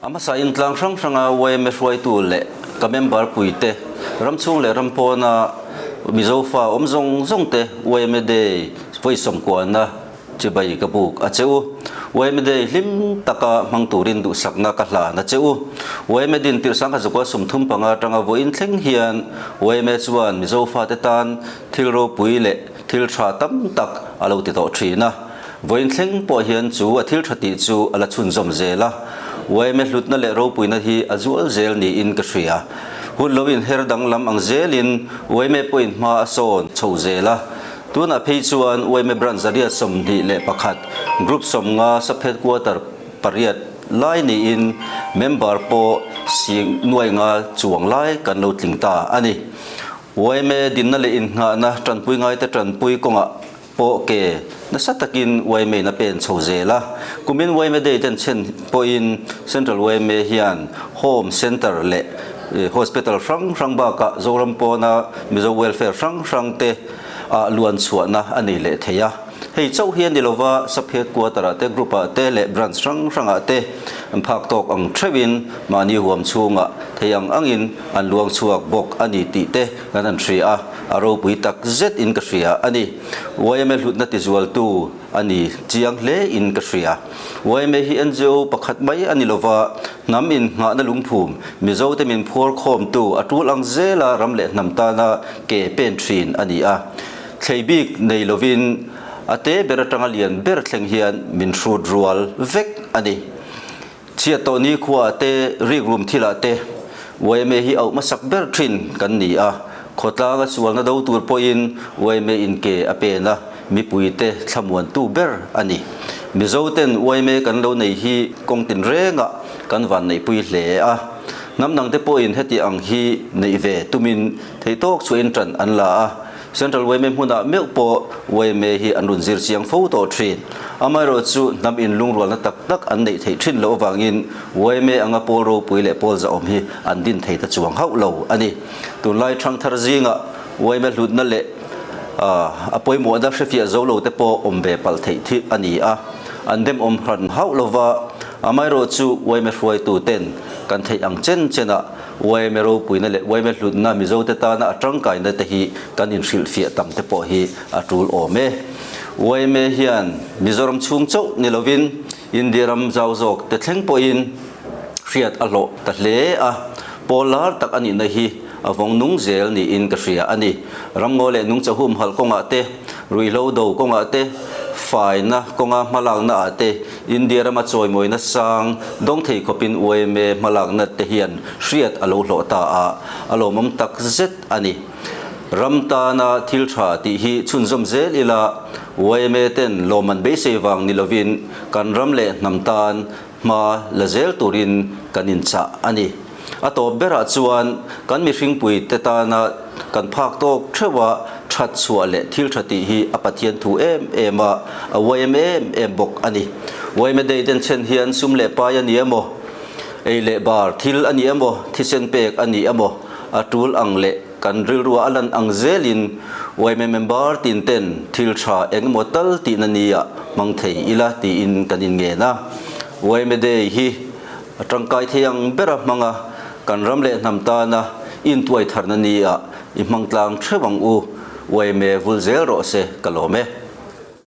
A hmasa in tlang hrang hranga yma hruaitu leh ka member puite, ram chhung leh ram pawna Mizo fa awm zawng zawng te yma Day vawi sawmkuana chibai ka buk a che u. Yma Day hlim taka hmang turin duhsakna ka hlan a che u. Yma din tirh sangkhat zakua 35 atanga vawiin thleng hian yma chuan Mizo fate tan thil ropui leh thil tha tam tak a lo ti tawh thin a. Vawiin thleng pawh hian chu a thil tha tih chu a la chhunzawm zel a, yma hlutna leh ropuina hi a zual zel niin ka hria. Hun lo inher danglam ang zelin yma pawhin hma a sawn chho zel a, tunah phei chuan yma Branch 121, Group 50 Sub Headquarter pariat lai niin member pawh sing nuai nga chuang lai kan lo tling ta a ni. Yma dinna leh innghahna tanpui ngaite tanpui kawngah pawh ke nasa takin yma in a pen chho zel a. Kumin yma Day ten chhen pawhin Central yma hian Home Centre leh Hospital hrang hrang bakah Zoram pawna Mizo Welfare hrang hrang te ah luan chhuahna a nei leh thei a. Hei chauh hi a ni lova, Sub Headquarter ah te, Group ah te leh Branch hrang hrang ah te an phak tawk ang theuhin mahni huam chhungah thei ang angin an luang chhuak bawk a ni tih te kan han hria a, a ropui tak zet in ka hria a ni. Yma hlutna tizualtu a ni chiang hle in ka hria. Yma hi NGO pakhat mai a ni lova, hnam innghahna lungphum, Mizote min phuar khawmtu a tul ang zela ram leh hnam tana ke pen thin a ni a. Thlei bik nei lovin a te ber atanga lian ber thleng hian min hrut rual vek a ni. Chhiat tawh ni khuaah te, rikrum thilah te yma hi auh hmasak ber thin kan ni a. Khawtlanga sualna do tur pawhin yma in ke a pen a, mipuite thlamuantu ber a ni. Mizoten yma kan lo nei hi kawng tinrengah kan vanneihpui hle a. Hnam dangte pawhin heti ang hi neih ve tumin theihtawk chhuahin tan an la a. Central yma hmunah meuh pawh yma hi an rawn zir chiang fo tawh thin. Amaherawhchu hnam inlungrualna tak tak an neih theih thin loh avangin yma anga pawl ropui leh pawl zahawm hi an din thei ta chuang hauh lo a ni. Tunlai thangthar zingah yma hlutna leh a pawimawhna hrefiah zo lo te pawh awm ve palh theih thih a ni a, an demawm hran hauh lova. Amaherawhchu yma hruaitu ten kan theih ang chen chenah Yma ropuina leh yma hlutna Mizote tana a tangkaina te hi kan inhrilhfiah tam te pawh hi a tul awm e. Yma hian Mizoram chhung chauh ni lovin India ram zau zawk te thleng pawhin hriat a hlawh ta hle a, pawl lar tak a nihna hi a vawng nung zel niin ka hria a ni. Ramngaw leh nungcha humhalh kawngah te, ruihhlo do kawngah te, faina kawnga hmalakna ah te, India rama chawimawina sang dawng thei khawpin yma hmalakna te hian hriat a lo hlawh ta a, a lawmawm tak zet a ni. Ram tana thil tha tih hi chhunzawm zel ila, yma ten lawmman beisei vang ni lovin kan ram leh hnam tan hma la zel turin kan inchah a ni. A tawp berah chuan kan mihringpui te tana kan phak tawk theuh a, that chhuah leh thil tha tih hi a Pathian thu em em a, a uaim em em bawk a ni. Uaime dei den chhen hian sum leh pai a ni emaw, ei leh bar thil a ni emaw, thisen pek a ni emaw, a tul ang leh kan rilrua a lan ang zelin uaime member tin ten thil tha eng emaw tal tihna nia hmang thei ila tiin kan inngen a. Uaime dei hi A tangkai thei ang bera hmanga kan ram leh hnam tana intuai tharna ni ah i hmang tlang theuh ang u, yma vul zel rawh se ka lawm e.